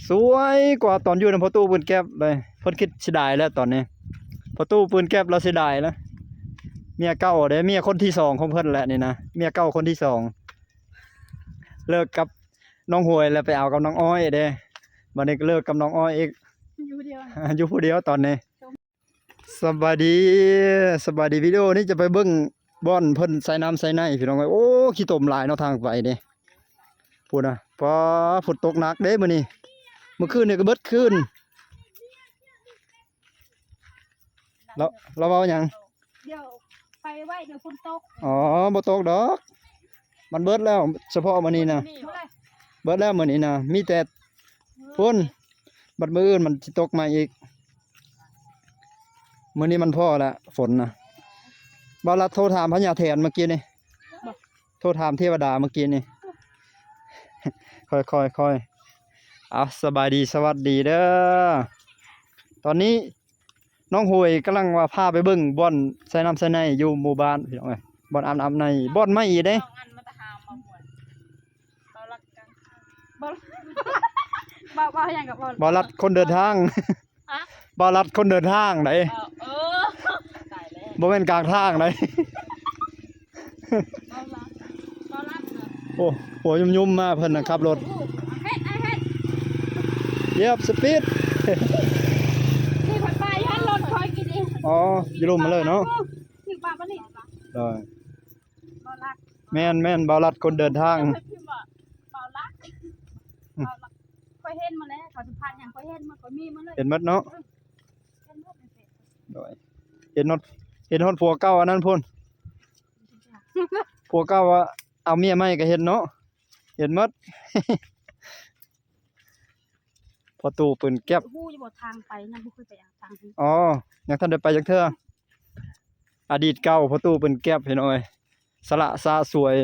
ສວຍກວ່າຕອນຢູ່ນຳພໍ່ຕູ້ປືນແກັບເລີຍ. ເພິ່ນຄິດເສຍດາຍແລ້ວຕອນນີ້ ພໍ່ຕູ້ປືນແກັບລາວເສຍດາຍແລ້ວ. ເມຍເກົ່າເດ້ ເມຍຄົນທີສອງຂອງເພິ່ນແຫຼະນີ້ນະ ເມຍເກົ່າຄົນທີສອງ ເລີກກັບນ້ອງຫວຍແລ້ວໄປເອົາກັບນ້ອງອ້ອຍເດ້. ບັດນີ້ກໍເລີກກັບນ້ອງອ້ອຍອີກ ຢູ່ຜູ້ດຽວ ຢູ່ຜູ້ດຽວຕອນນີ້. ສະບາຍດີ ສະບາຍດີ. ວິດີໂອນີ້ຈະໄປເບິ່ງບ່ອນເພິ່ນໃສ່ນ້ຳໃສ່ໃນພີ່ນ້ອງເອີຍ. ໂອ້ ຂີ້ຕົມຫຼາຍເນາະ ທາງໄປນີ້ ພຸ້ນນະ. ຟ້າ ຝົນຕົກໜັກເດ້ມື້ນີ້ ມື້ຄືນນີ້ກໍເບິດຄືນ. ລາວ ລາວເວົ້າຫຍັງ? ດຽວໄປໄວ້ ດຽວຝົນຕົກ. ອໍ ບໍ່ຕົກດອກ ມັນເບິດແລ້ວ ສະເພາະມື້ນີ້ນະ ເບິດແລ້ວມື້ນີ້ນະ ມີແຕ່ຝົນ. ບັດມື້ອື່ນມັນຊິຕົກມາອີກ. ມື້ນີ້ມັນພໍ້ລະຝົນນະ. ບ່າວລັດໂທຖາມພະຍາແຖນເມື່ອກີ້ນີ້ ໂທຖາມເທວະດາເມື່ອກີ້ນີ້. ຄ່ອຍໆໆ ເອົາ ສະບາຍດີ ສະຫວັດດີເດີ. ຕອນນີ້ນ້ອງຫວຍກຳລັງວ່າພາໄປເບິ່ງບ່ອນໃສ່ນ້ຳໃສ່ໃນຢູ່ໝູ່ບ້ານພີ່ນ້ອງເອີຍ ບ່ອນອາບນ້ຳໃນ ບ່ອນໃໝ່ອີກເດ້. ສອງອັນມາຕະຫາມາໝົດ ບ່າວລັດກາງທາງ ບ່າວ ບ່າວ ບ່າວຫຍັງກັບບ່າວ ບ່າວລັດຄົນເດີນທາງ. ຮະ? ບ່າວລັດຄົນເດີນທາງໃດ໋. ເອີ ເອີ ຕາຍແລ້ວ ບໍ່ແມ່ນກາງທາງໃດ໋. ບ່າວລັດ ບ່າວລັດນະ ໂອ້ ຫົວຫຍຸ່ມໆມາ ເພິ່ນນະຂັບລົດ ເຮັດ ເຮັດ ຢຽບສະປີດ ນີ້ຂ້ອຍໄປຫັ້ນລົດຂ້ອຍກິນເອງ. ອໍ ຢູ່ລຸ່ມມາເລີຍເນາະ ຖືກປາປານີ້ ໂດຍ ບໍ່ລັກ ແມ່ນໆ ບໍ່ລັກຄົນເດີນທາງ ບໍ່ລັກ ບໍ່ລັກ ຂ້ອຍເຫັນໝົດແລ້ວ ເຂົາສຳພາດຫຍັງ ຂ້ອຍເຫັນໝົດ ຂ້ອຍມີໝົດເລີຍ ເຫັນໝົດເນາະ ເອີ ເຫັນໝົດ ໂດຍ ເຫັນຮອດ ເຫັນຮອດຜົວເກົ່າອັນນັ້ນພຸ້ນ ຜົວເກົ່າວ່າເອົາເມຍໃໝ່ກໍເຫັນເນາະ ເຫັນໝົດ. ພໍ່ຕູ້ປືນແກັບ ຮູ້ຢູ່ບໍ່ທາງໄປ ຍັງບໍ່ເຄີຍໄປທາງນີ້ ອໍ ຍັງທັນໄດ້ໄປຈັກເທື່ອ. ອະດີດເກົ່າພໍ່ຕູ້ປືນແກັບ ພີ່ນ້ອງເອີຍ ສະຫຼະສະສວຍ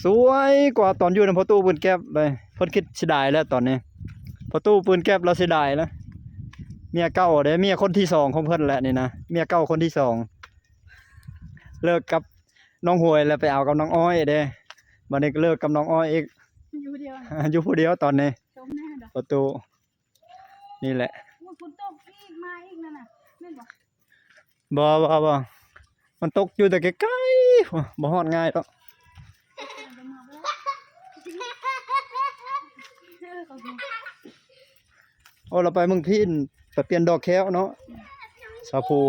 ສວຍກວ່າຕອນຢູ່ນຳພໍ່ຕູ້ປືນແກັບເລີຍ. ເພິ່ນຄິດເສຍດາຍແລ້ວຕອນນີ້ ພໍ່ຕູ້ປືນແກັບລາວເສຍດາຍແລ້ວ. ເມຍເກົ່າເດ້ ເມຍຄົນທີສອງຂອງເພິ່ນແຫຼະນີ້ນະ ເມຍເກົ່າຄົນທີສອງ ເລີກກັບນ້ອງຫວຍແລ້ວໄປເອົາກັບນ້ອງອ້ອຍເດ້. ບັດນີ້ກໍເລີກກັບນ້ອງອ້ອຍອີກ ຢູ່ຜູ້ດຽວ ຢູ່ຜູ້ດຽວຕອນນີ້ ຊົມແນ່ດອກ ປະຕູ ນີ້ແຫຼະ. ໂອ້ຍ ຝົນຕົກອີກ ມາອີກນັ້ນນະ ແມ່ນບໍ່? ບໍ່ ບໍ່ ບໍ່ ມັນຕົກຢູ່ແຕ່ໄກໆ ບໍ່ຮອດງ່າຍດອກ. ໂອ້ ລາວໄປເມືອງພີນ ໄປປ່ຽນດອກແຂ້ວເນາະ ສາວພູ.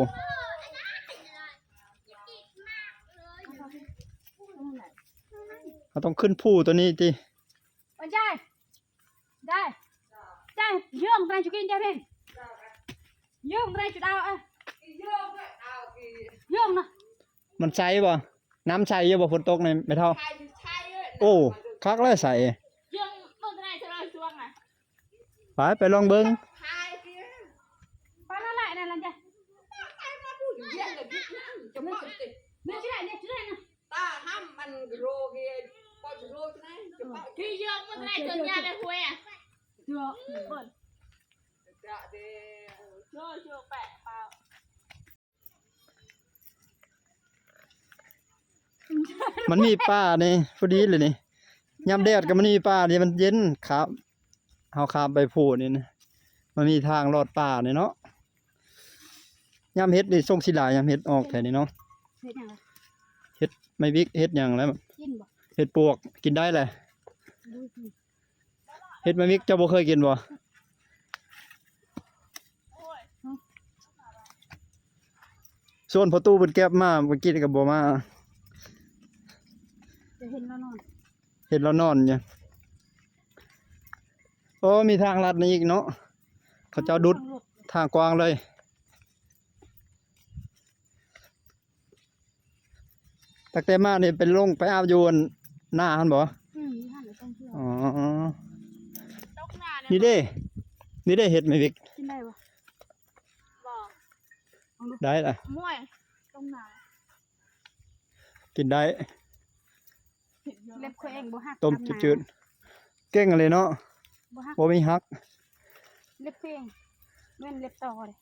ເຮົາຕ້ອງຂຶ້ນພູຕົວນີ້ຕິ. ມັນໃສບໍ່? ນ້ຳໃສຢູ່ບໍ່? ຝົນຕົກນີ້ແມ່ເຖົ້າ? ໂອ້ ຄັກແລ້ວໃສ. ໄປ ໄປລອງເບິ່ງ. ມັນມີປ່ານີ້ ພໍດີເລີຍນີ້ ຍາມແດດກໍມັນມີປ່ານີ້ ມັນເຢັນ. ຂ້າມ ເຮົາຂ້າມໄປພູນີ້ນະ ມັນມີທາງລອດປ່ານີ້ເນາະ. ຍາມເຫັດນີ້ຊົງຊິຫຼາຍ ຍາມເຫັດອອກແຖວນີ້ເນາະ. ເຫັດຫຍັງລະ? ເຫັດໄມ້ວິກ ເຫັດຫຍັງລະ? ກິນບໍ່? ເຫັດປວກ ກິນໄດ້ແຫຼະ. ບໍ່ກິນ. ເຫັດໄມ້ວິກ ເຈົ້າບໍ່ເຄີຍກິນບໍ່? ຊວນພໍ່ຕູ້ເພິ່ນແກັບມາ ເມື່ອກີ້ນີ້ກໍບໍ່ມາ. ຈະເຫັນລາວນອນ ເຫັນລາວນອນຢູ່. ໂອ້ ມີທາງລັດນີ້ອີກເນາະ ເຂົາເຈົ້າດຸດທາງກວ້າງເລີຍ. ຕັ້ງແຕ່ມານີ້ໄປລົງໄປອາບຢູ່ອັນນາຫັ້ນບໍ່? ອືມ ຢູ່ຫັ້ນແຫຼະ ຕ້ອງເຊື່ອ. ອໍ ຕົກໜ້າແລ້ວ ນີ້ເດ້ ນີ້ເດ້ເຫັດໄມ້ວິກ. ກິນໄດ້ບໍ່? ບໍ່ ໄດ້ລະ. ໂອ້ຍ ຕົກໜ້າ ກິນໄດ້. ເລັບຂ້ອຍເອງບໍ່ຫັກ ຕົ້ມຈືດໆ ເກັ່ງອີ່ຫຼີເນາະ ບໍ່ຫັກ ບໍ່ມີຫັກ. ເລັບຂ້ອຍເອງ ແມ່ນເລັບຕໍ່ເດ້.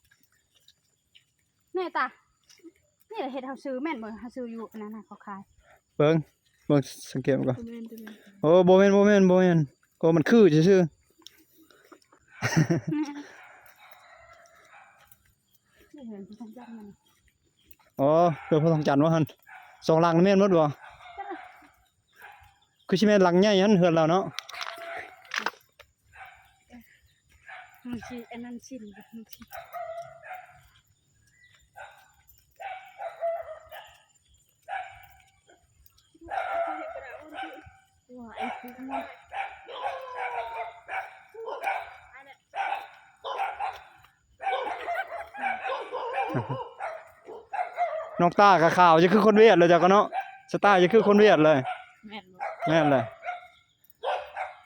ແນ່ຕາ ນີ້ລະເຫັດເຮົາຊື້ແມ່ນບໍ່? ເຮົາຊື້ຢູ່ອັນນັ້ນນະ ເຂົາຂາຍ. ເບິ່ງ ເບິ່ງສັງເກດມັນກ່ອນ. ໂອ້ ບໍ່ແມ່ນ ບໍ່ແມ່ນ ບໍ່ແມ່ນ. ໂອ້ ມັນຄືຊື່ໆ. ນີ້ເຮືອນຜູ້ທາງຈັນນັ້ນ. ອໍ ເຮືອນຜູ້ທາງຈັນວ່າຫັ້ນ ສອງຫຼັງນີ້ແມ່ນໝົດບໍ່? ຄືຊິແມ່ນຫຼັງໃຫຍ່ຫັ້ນເຮືອນລາວເນາະ. ມັນຊິ ອັນນັ້ນຊິນ ມັນຊິ ນ້ອງຕ້າກໍຂາວ ຈະຄືຄົນຫວຽດເລີຍ ເຈົ້າກໍເນາະ ສະຕາຍຈະຄືຄົນຫວຽດເລີຍ. ແມ່ນບໍ່? ແມ່ນແຫຼະ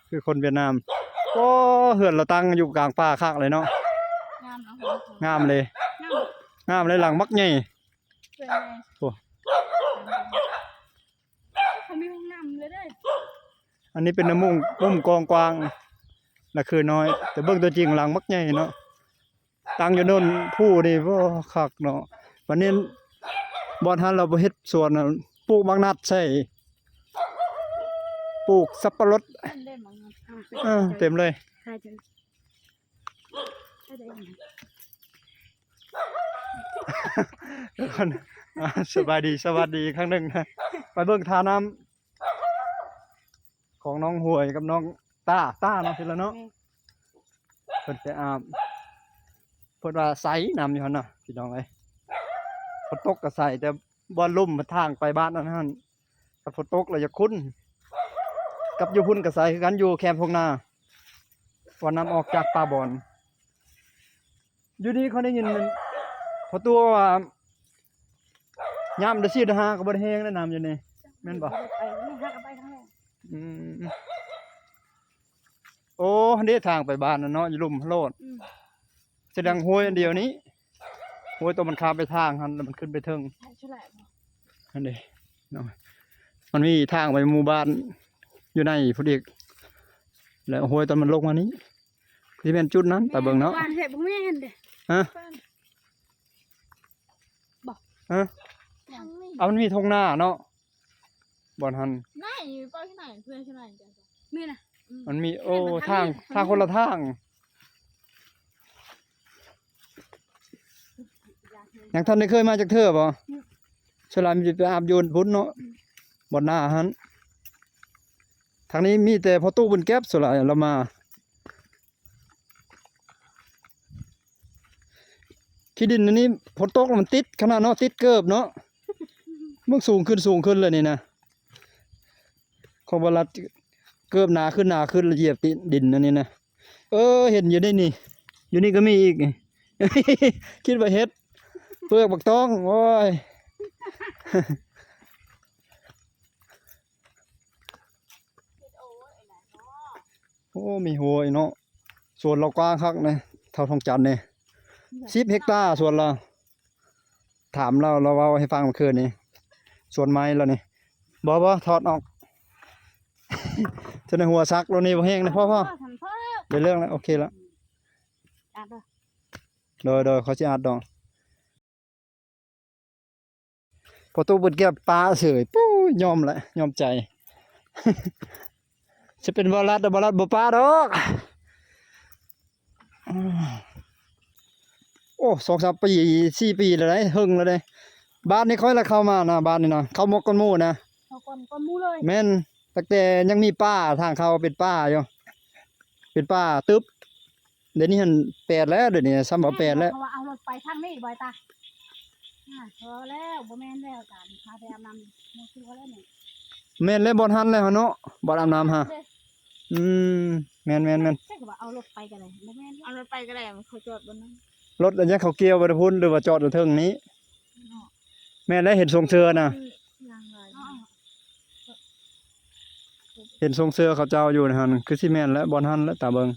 ຄືຄົນຫວຽດນາມ. ໂອ້ ເຮືອນລາວຕັ້ງຢູ່ກາງປ່າຄັກເລີຍເນາະ. ງາມເນາະ ງາມເລີຍ ງາມ ງາມເລີຍ ຫຼັງບັກໃຫຍ່. ໂອ້ ເຂົາມີຫ້ອງນ້ຳເລີຍເດ້. ອັນນີ້ເປັນນ້ຳມຸ້ງ ມຸ້ງກອງກວາງ ລະຄືນ້ອຍ ແຕ່ເບິ່ງຕົວຈິງຫຼັງບັກໃຫຍ່ເນາະ. ຕັ້ງຢູ່ໂນ້ນພູນີ້ ໂອ້ ຄັກເນາະ. ບັດນີ້ບ່ອນຫັ້ນລາວບໍ່ເຮັດສວນ ປູກໝາກນັດໃສ່ ປູກສັບປະລົດ ເຕັມເລີຍ ເອີ ເຕັມເລີຍ. ສະບາຍດີ ສະຫວັດດີອີກຄັ້ງໜຶ່ງນະ. ໄປເບິ່ງທ່ານ້ຳ ຂອງນ້ອງຫວຍກັບນ້ອງຕ້າ ຕ້າເນາະ ຊິລະເນາະ. ເພິ່ນໄປອາບ ເພິ່ນວ່າໃສນ້ຳຢູ່ຫັ້ນນະ ພີ່ນ້ອງເອີຍ. ຝົນຕົກກໍໃສ ແຕ່ບ່ອນລຸ່ມທາງໄປບ້ານອັນນັ້ນ ຖ້າຝົນຕົກແລ້ວຢາກຂຸ້ນ. ກັບຢູ່ພຸ້ນກໍໃສຄືກັນ ຢູ່ແຄມທົ່ງນາ ວ່ານ້ຳອອກຈາກປ່າບອນ. ຢູ່ນີ້ຂ້ອຍໄດ້ຍິນພໍ່ຕູ້ວ່າ ຍາມໄດ້ສີດໄດ້ຫາກໍບໍ່ໄດ້ແຮງເດ້ນ້ຳຢູ່ນີ້ ແມ່ນບໍ່? ບໍ່ໄດ້ໄປ ນີ້ຫາກໍໄປທາງແລ້ວ. ອືມ ໂອ້ ເດ້ທາງໄປບ້ານນັ້ນເນາະ ຢູ່ລຸ່ມໂລດ. ອືມ ສະແດງຫ້ວຍອັນດຽວນີ້ ຫ້ວຍຕົວມັນຂ້າມໄປທາງຫັ້ນ ແລ້ວມັນຂຶ້ນໄປເທິງ ໃຊ່ແຫຼະ. ຫັ້ນເດ້ເນາະ ມັນມີທາງໄປໝູ່ບ້ານຢູ່ໃນພຸ້ນອີກ ແລ້ວຫ້ວຍຕອນມັນລົງມານີ້ ຊິແມ່ນຈຸດນັ້ນ ຕາເບິ່ງເນາະ. ບ້ານເຮັດບໍ່ແມ່ນເດ້. ຮະ? ບໍ່ ຮະ? ທາງນີ້ ເອົາ ມັນມີທົ່ງນາເນາະ ບ່ອນຫັ້ນ. ໄດ້ຢູ່ ໄປທີ່ໄຫນ ເພື່ອນທີ່ໄຫນ ນີ້ນະ. ອືມ ມັນມີ ໂອ້ ແມ່ນ ມັນທາງ ທາງນີ້ ທາງຄົນລະທາງ. ຍັງທັນໄດ້ເຄີຍມາຈັກເທື່ອບໍ່? ອືມ ສ່ວນຫຼາຍມີແຕ່ໄປອາບຢູ່ພຸ້ນເນາະ. ອືມ ບ່ອນໜ້າຫັ້ນ. ທາງນີ້ມີແຕ່ພໍ່ຕູ້ບຸນແກັບ ສ່ວນຫຼາຍລາວມາ. ຂີ້ດິນອັນນີ້ຝົນຕົກແລ້ວມັນຕິດຂະໜາດເນາະ ຕິດເກີບເນາະ. ເບິ່ງ ສູງຂຶ້ນ ສູງຂຶ້ນເລີຍນີ້ນະ ຂອງບໍ່ລັດ ເກີບໜາຂຶ້ນ ໜາຂຶ້ນ ລະຢຽບຕິດດິນອັນນີ້ນະ. ເອີ ເຫັນຢູ່ໃນນີ້ ຢູ່ນີ້ກໍມີອີກ ຄິດວ່າເຫັດ ເປືອກບັກຕອງ. ໂອ້ຍ ໂອ້ ມີຫົວອີກເນາະ. ສວນລາວກວ້າງຄັກນະ ທ້າວທອງຈັນນີ້ ສິບເຮັກຕາສວນລາວ. ຖາມລາວ ລາວເວົ້າໃຫ້ຟັງມື້ຄືນນີ້ ສວນໄມ້ລາວນີ້. ບໍ່ ບໍ່ ຖອດອອກ ຈະໄດ້ຫົວສັກລາວນີ້ ບໍ່ແຮງນະ. ພໍ ພໍ ພໍແລ້ວ ໄດ້ເລື່ອງແລ້ວ ໂອເຄແລ້ວ. ໂດຍ ໂດຍ ເຂົາຊິອັດດອກ. ພໍຕູ້ເປີດແກ້ວປາເສີຍ ປູ້ຍ ຍອມລະ ຍອມໃຈ. ຊິເປັນບໍ່ລັດ ບໍ່ລັດບໍ່ປາດອກ. ໂອ້ ສອງສາມປີ ສີ່ປີແລ້ວໃດ໋ ເຫິງແລ້ວເດ້. ບ້ານນີ້ຂ້ອຍລະເຂົ້າມານະ ບ້ານນີ້ນະ ເຂົ້າໝົດກ່ອນໝູ່ນະ. ເຂົ້າກ່ອນ ກ່ອນໝູ່ເລີຍ. ແມ່ນ ຕັ້ງແຕ່ຍັງມີປ່າ ທາງເຂົ້າເປັນປ່າຢູ່ ເປັນປ່າຕຶບ. ດຽວນີ້ຫັ້ນແປດແລ້ວ ດຽວນີ້ສ່ຳວ່າແປດແລ້ວ. ເພາະວ່າເອົາລົດໄປທາງນີ້ບໍ່ຕາ. ອ່າ ພໍແລ້ວ ບໍ່ແມ່ນແລ້ວ ການພາໄປອາບນ້ຳ ບໍ່ຄືວ່າແລ້ວນີ້. ແມ່ນແລ້ວ ບ່ອນຫັ້ນແລ້ວເນາະ ບ່ອນອາບນ້ຳຫາ. ເດ້ ອືມ ແມ່ນໆໆ. ໃຊ່ວ່າເອົາລົດໄປກໍໄດ້ ບໍ່ແມ່ນ ເອົາລົດໄປກໍໄດ້ ມັນເຂົາຈອດບ່ອນນັ້ນ. ລົດອັນຫຍັງເຂົາກ່ຽວໄວ້ພຸ້ນ ຫຼືວ່າຈອດຢູ່ເທິງນີ້? ເນາະ ແມ່ນແລ້ວ ເຫັນຊົງເສື້ອນະ. ອືມ ເຫັນຊົງເສື້ອເຂົາເຈົ້າຢູ່ຫັ້ນ ຄືຊິແມ່ນແຫຼະ ບ່ອນຫັ້ນແຫຼະ ຕາເບິ່ງ.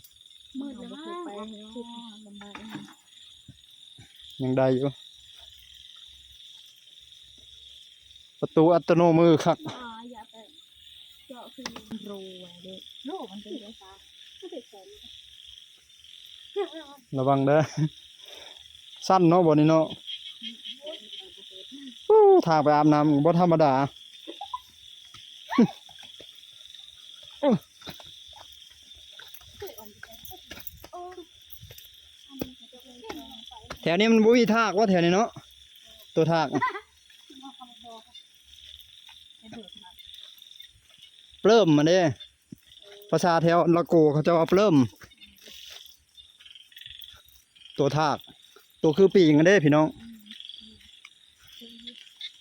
ມືດແລ້ວມາ ຍັງໄດ້ຢູ່ ປະຕູອັດຕະໂນມືຄັກ. ລະວັງເດີ ສັ້ນເນາະ ບ່ອນນີ້ເນາະ. ໂອ້ ທາງໄປອາບນ້ຳບໍ່ທຳມະດາ. ໂອ້ ຖວນີ້ມັນບໍ່ມີທາກວະ ແຖວນີ້ເນາະ ໂຕທາກ ເລີ່ມມາເດ້ ພາສາແຖວລາໂກເຂົາເຈົ້າວ່າເລີ່ມ ໂຕທາກ ໂຕຄືປີງຫັ້ນເດ້ພີ່ນ້ອງ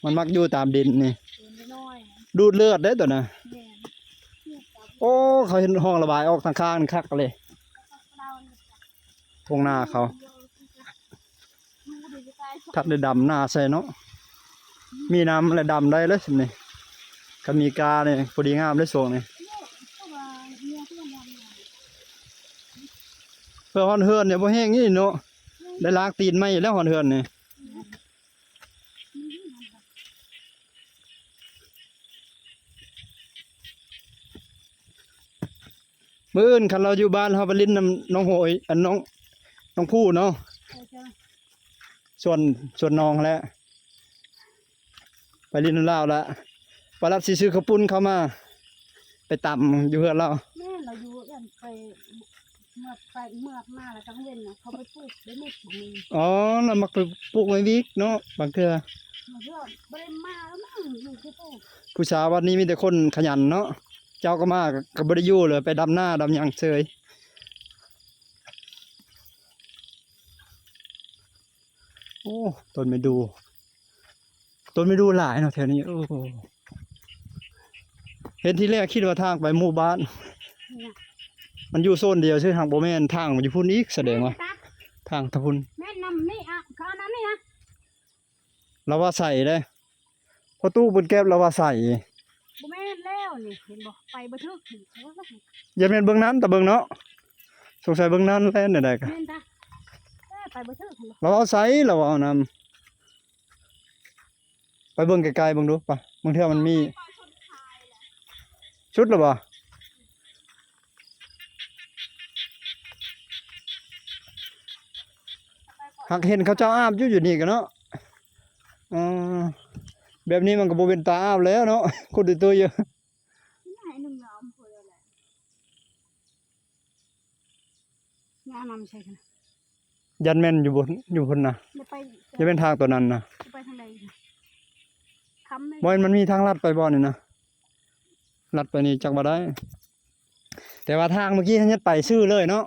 ມັນມັກຢູ່ຕາມດິນນີ້ ໂຕນ້ອຍໆ ດູດເລືອດເດ້ໂຕນະ ແມ່ນ ໂອ້ ເຂົາເຮັດຮ່ອງລະບາຍອອກທາງຂ້າງນີ້ຄັກເລີຍ ທົ່ງນາເຂົາ ທັດໄດ້ດຳນາໃສ່ເນາະ ມີນ້ຳແລ້ວດຳໄດ້ເລີຍຊ່ຳນີ້ ຄັນມີການີ້ພໍດີງາມເລີຍຊ່ວງນີ້ ເພື່ອຮອດເຮືອນນີ້ບໍ່ແຫ້ງນີ້ເນາະ ໄດ້ລ້າງຕີນໃໝ່ແລ້ວຮອດເຮືອນນີ້. ມື້ອື່ນຄັນເຮົາຢູ່ບ້ານ ເຮົາໄປຫຼິ້ນນຳນ້ອງໂຫຍ ອັນ ນ້ອງ ນ້ອງພູເນາະ ສວນ ສວນນ້ອງຫັ້ນແຫຼະ ໄປຫຼິ້ນນຳລາວລະ ວ່າລາວຊິຊື້ເຂົ້າປຸ້ນເຂົ້າມາ ໄປຕຳຢູ່ເຮືອນລາວ ແມ່ນລາວຢູ່ອັນໄປ ເມືອໄປເມືອມາແລ້ວກາງເວັນນະ ເຂົາໄປປູກໄດ້ເມັດບໍ່ມີ ອໍ ລາວມັກໄປປູກໄມ້ວິກເນາະ ບາງເທື່ອ ບາງເທື່ອບໍ່ໄດ້ມາແລ້ວມັ້ງ ຢູ່ຄືປູກ ຜູ້ສາວວັດນີ້ມີແຕ່ຄົນຂະຫຍັນເນາະ ເຈົ້າກໍມາກໍບໍ່ໄດ້ຢູ່ເລີຍ ໄປດຳນາດຳຫຍັງເສີຍ ໂອ້ ຕົ້ນໄມ້ດູ່ ຕົ້ນໄມ້ດູ່ຫຼາຍເນາະແຖວນີ້ ໂອ້ ເຫັນທີແລກຄິດວ່າທາງໄປໝູ່ບ້ານ ມັນຢູ່ໂຊນດຽວຊື່ ຫາກບໍ່ແມ່ນ ທາງມັນຢູ່ພຸ້ນອີກ ສະແດງວ່າທາງທາງພຸ້ນ ແມ່ນນຳນີ້ອະ ເຂົາເອົານຳນີ້ນະ ລາວວ່າໃສເດ້ ພໍ່ຕູ້ບຸນແກັບລາວວ່າໃສ ບໍ່ແມ່ນແລ້ວນີ້ ເຫັນບໍ່ ໄປບໍ່ຖືກນີ້ ໂອ້ຍ ຢ່າແມ່ນເບິ່ງນັ້ນ ຕາເບິ່ງເນາະ ສົງໄສເບິ່ງນັ້ນແຫຼະ ແນວໃດກະ ແມ່ນຕາ ເອີ ໄປບໍ່ຖືກຫັ້ນແຫຼະ ລາວເອົາໃສ ລາວເອົານຳ ໄປເບິ່ງໃກ້ໆເບິ່ງດູ ໄປ ບາງເທື່ອມັນມີ ສຸດແລ້ວບໍ່? ຫາກເຫັນເຂົາເຈົ້າອາບຢູ່ ຢູ່ນີ້ກະເນາະ ເອີ ແບບນີ້ມັນກະບໍ່ເປັນຕາອາບແລ້ວເນາະ ຄຸດຕຸ້ຍໆຢູ່ ງາມນຳໃສ່ ຢ້ານແມ່ນຢູ່ບົນ ຢູ່ພຸ້ນນະ ໄດ້ໄປ ຢ່າແມ່ນທາງໂຕນັ້ນນະ ໄປທາງໃດ ຄຳ ບໍ່ ມັນມີທາງລັດໄປບໍ່ນີ້ນະ ລັດໄປນີ້ຈັກວ່າໄດ້ ແຕ່ວ່າທາງເມື່ອກີ້ຫັ້ນຍັດໄປຊື່ເລີຍເນາະ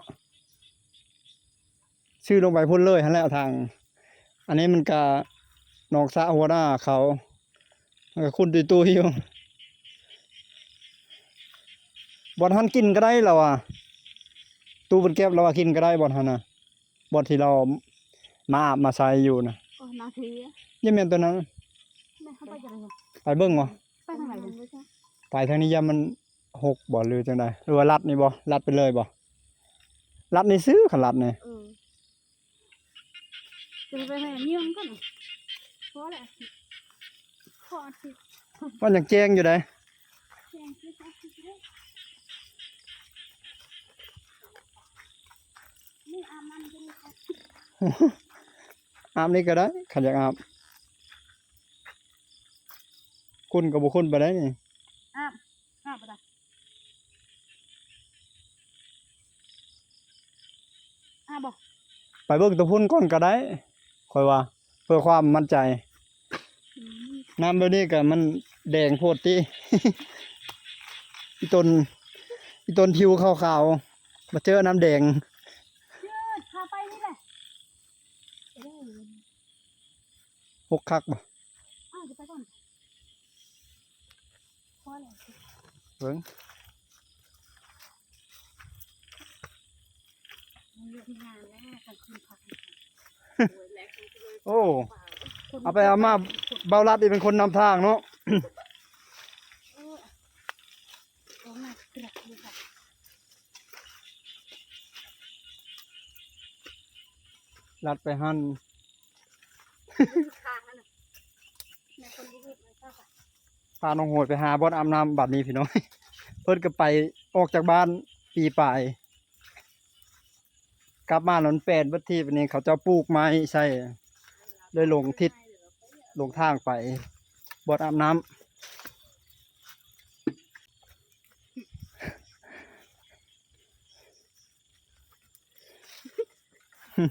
ຊື່ລົງໄປພຸ້ນເລີຍຫັ້ນແຫຼະທາງ ອັນນີ້ມັນກະນອກສະຫົວໜ້າເຂົາ ມັນກະຂຸ້ນຕຸ້ຍໆຢູ່ ບ່ອນຫັ້ນກິນກະໄດ້ລາວວ່າ ຕູ້ເປັນແກັບລາວວ່າກິນກະໄດ້ບ່ອນຫັ້ນນະ ບ່ອນທີ່ລາວມາອາບມາໃສ່ຢູ່ນະ ໂອ້ ນາທີ ຍັງແມ່ນໂຕນັ້ນ ແມ່ນເຮົາໄປຈັ່ງໃດ ໄປເບິ່ງບໍ່ ໄປທາງໃດ ໄປທາງນີ້ຢ້ານມັນຫົກບໍ່ ຫຼືຈັ່ງໃດ ຫຼືວ່າລັດນີ້ບໍ່ ລັດໄປເລີຍບໍ່ ລັດນີ້ຊື່ ຄັນລັດນີ້ ເອີ ຈະໄປໃຫ້ເມຍມັນກ່ອນ ພໍແລ້ວ ພໍທີ່ ມັນຍັງແຈ້ງຢູ່ໃດ ແຈ້ງຄືກັນ ນີ້ອາບນ້ຳຢູ່ນີ້ ອາບນີ້ກະໄດ້ ຄັນຢາກອາບ ຂຸ້ນກະບໍ່ຂຸ້ນປານໃດນີ້ ອາບ ອາບບໍ່ໄດ້ ອາບບໍ່ ໄປເບິ່ງໂຕພຸ້ນກ່ອນກະໄດ້ ຂ້ອຍວ່າ ເພື່ອຄວາມໝັ້ນໃຈ ອືມ ນ້ຳແບບນີ້ກະມັນແດງໂພດຕິ ອີ່ຕົນ ອີ່ຕົນຜິວຂາວໆ ມາເຈີນ້ຳແດງ ເຈີ ພາໄປນີ້ແຫຼະ ຫົກຄັກບໍ່ ອ້າວ ຈະໄປກ່ອນ ພໍແລ້ວ ເບິ່ງ ໂອ້ ເອົາໄປເອົາມາ ບ່າວລັດນີ້ເປັນຄົນນຳທາງເນາະ ລັດໄປຫັ້ນ ພານ້ອງໂຫຍໄປຫາບ່ອນອາບນ້ຳບາດນີ້ພີ່ນ້ອງ ເພິ່ນກະໄປອອກຈາກບ້ານປີປາຍ ກັບມາແລ້ວມັນແປນເບິດທີ່ ບາດນີ້ເຂົາເຈົ້າປູກໄມ້ໃສ່ ເລີຍຫຼົງທິດຫຼົງທາງໄປບ່ອນອາບນ້ຳ ເ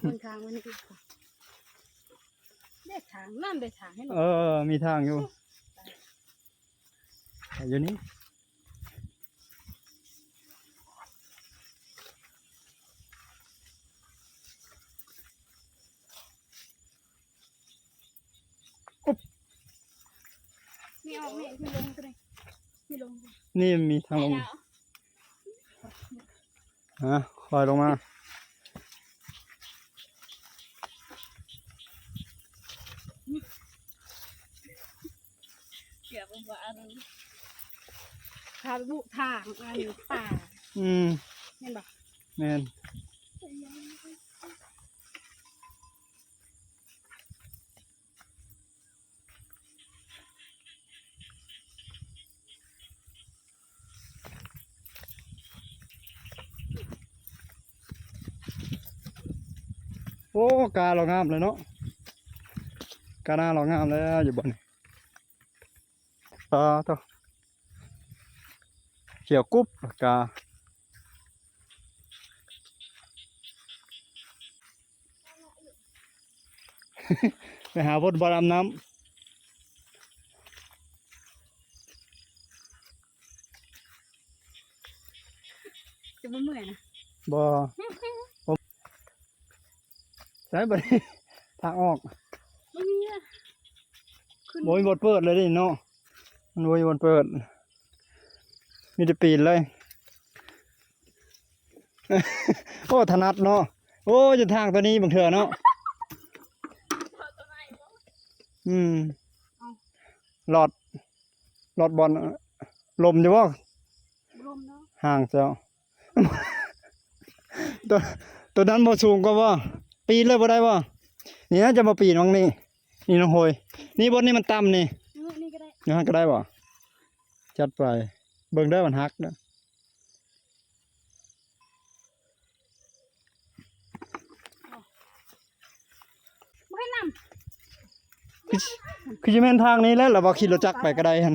ບິ່ງທາງມັນນີ້ ທາງນັ້ນເດ້ ທາງເຫັນບໍ່? ເອີ ມີທາງຢູ່ ຢູ່ນີ້. ອຸບ ນີ້ອອກນີ້ ນີ້ລົງຕົວນີ້ ນີ້ລົງ ນີ້ມີທາງລົງ ໄປແລ້ວ ຮະ ຄ່ອຍລົງມາ ເກືອບບໍ່ອັນ ທາງ ທາງອັນປ່າ ອືມ ແມ່ນບໍ່? ແມ່ນ. ໂອ້ ກາລາວງາມເລີຍເນາະ ການາລາວງາມແລ້ວຢູ່ບ່ອນນີ້. ປາໂທ້ ຂຽວກຸບກາ ໄປຫາບົດບ່ອນອາບນ້ຳ ຈະບໍ່ເມື່ອຍນະ ບໍ່ ໃສບັດນີ້ ທາງອອກ ບໍ່ມີລະ ຂຶ້ນ ບໍ່ມີບ່ອນເປີດເລີຍເດ້ເນາະ ມັນບໍ່ມີບ່ອນເປີດ ມີແຕ່ປີນເລີຍ ໂອ້ ຖະໜັດເນາະ ໂອ້ ຢູ່ທາງຕົວນີ້ບາງເທື່ອເນາະ ອືມ ລອດ ລອດບ່ອນ ລົມຢູ່ບໍ່? ບໍ່ລົມເນາະ ຫ່າງເຈົ້າ ຕົວ ຕົວນັ້ນບໍ່ສູງກວ່າບໍ່? ປີນເລີຍບໍ່ໄດ້ບໍ່? ນີ້ນາຈະມາປີນໝ່ອງນີ້ ນີ້ນ້ອງໂຮຍ ນີ້ບ່ອນນີ້ມັນຕ່ຳນີ້ ນີ້ກໍໄດ້ ນີ້ຫັ້ນກໍໄດ້ບໍ່? ຈັດໄປ ເບິ່ງເດີມັນຫັກເດີ. ບໍ່ເຫັນນຳ ຄື ຄືຊິແມ່ນທາງນີ້ແຫຼະ ລະວ່າຂີ່ລົດຈັກໄປກໍໄດ້ຫັ້ນ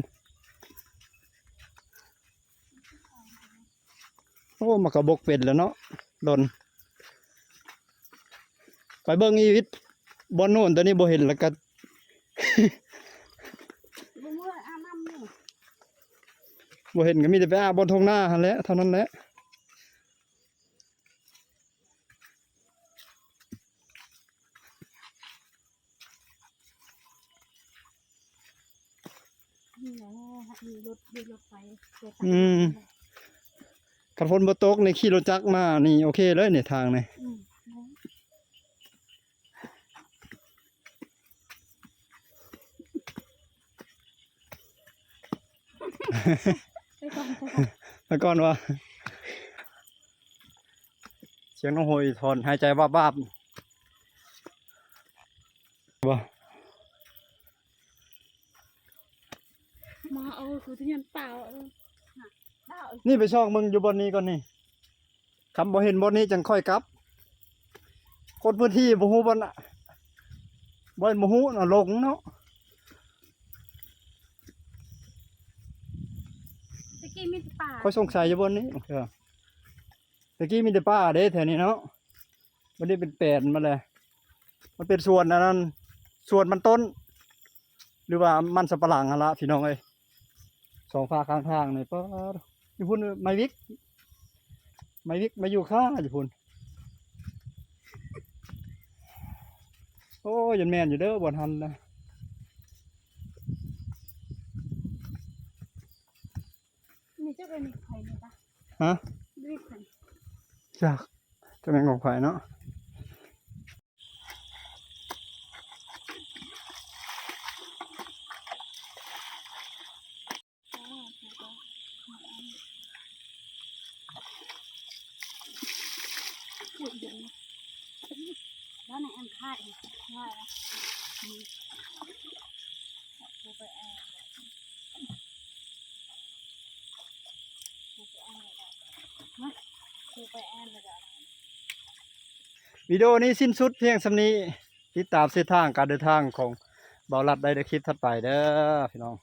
ໂອ້ ມັນກໍບົກເປັນແລ້ວເນາະ ດົນ ໄປເບິ່ງອີກ ບ່ອນໂນ້ນ ຕອນນີ້ບໍ່ເຫັນ ແລ້ວກໍ ບໍ່ເມື່ອຍອາບນ້ຳນີ້ ບໍ່ເຫັນກໍມີແຕ່ໄປອາບບ່ອນທົ່ງນາຫັ້ນແຫຼະ ເທົ່ານັ້ນແຫຼະ. ນີ້ແຫຼະ ມີລົດ ມີລົດໄຟ ອືມ ຄັນຝົນບໍ່ຕົກນີ້ ຂີ່ລົດຈັກມານີ້ ໂອເຄເລີຍນີ້ ທາງນີ້ ອືມ. ໄປກ່ອນ ໄປກ່ອນ ໄປກ່ອນວ່າ ສຽງນ້ອງໂຮຍຖອນຫາຍໃຈວາບໆ ບໍ່ ມາເອົາຄືທະຍານປ່າ ເອີ ນີ້ໄປຊອກເບິ່ງຢູ່ບ່ອນນີ້ກ່ອນນີ້ ຄັນບໍ່ເຫັນບ່ອນນີ້ຈັ່ງຄ່ອຍກັບ ຄົນພື້ນທີ່ບໍ່ຮູ້ບ່ອນ ບ່ອນບໍ່ຮູ້ນະ ຫຼົງເນາະ ແຕ່ກີ້ມີແຕ່ປ່າ ຂ້ອຍສົງໄສຢູ່ບ່ອນນີ້ ເອີ ແຕ່ກີ້ມີແຕ່ປ່າເດ້ແຖວນີ້ເນາະ ບັດນີ້ເປັນແປນມາແລ້ວ ມັນເປັນສວນອັນນັ້ນ ສວນມັນຕົ້ນ ຫຼືວ່າມັນສຳປະຫຼັງຫັ້ນລະພີ່ນ້ອງເອີຍ ສອງຟາກຂ້າງທາງນີ້ ປາດ ຢູ່ພຸ້ນໄມ້ວິກ ໄມ້ວິກ ໄມ້ຢູຄາຢູ່ພຸ້ນ ໂອ້ຍ ຢ້ານແມ່ນຢູ່ເດີບ່ອນຫັ້ນນະ. ນີ້ຈັກເປັນໄຜນີ້ປະ? ຮະ? ນີ້ໄຜ? ຈັກ ຈັກແມ່ນຂອງໃຜເນາະ? ແລ້ວໃນອັນຂາດນີ້ ວິດີໂອນີ້ສິ້ນສຸດພຽງສ່ຳນີ້ ຕິດຕາມເສັ້ນທາງການເດີນທາງຂອງບ່າວລັດໄດ້ໃນຄລິບຖັດໄປເດີພີ່ນ້ອງ.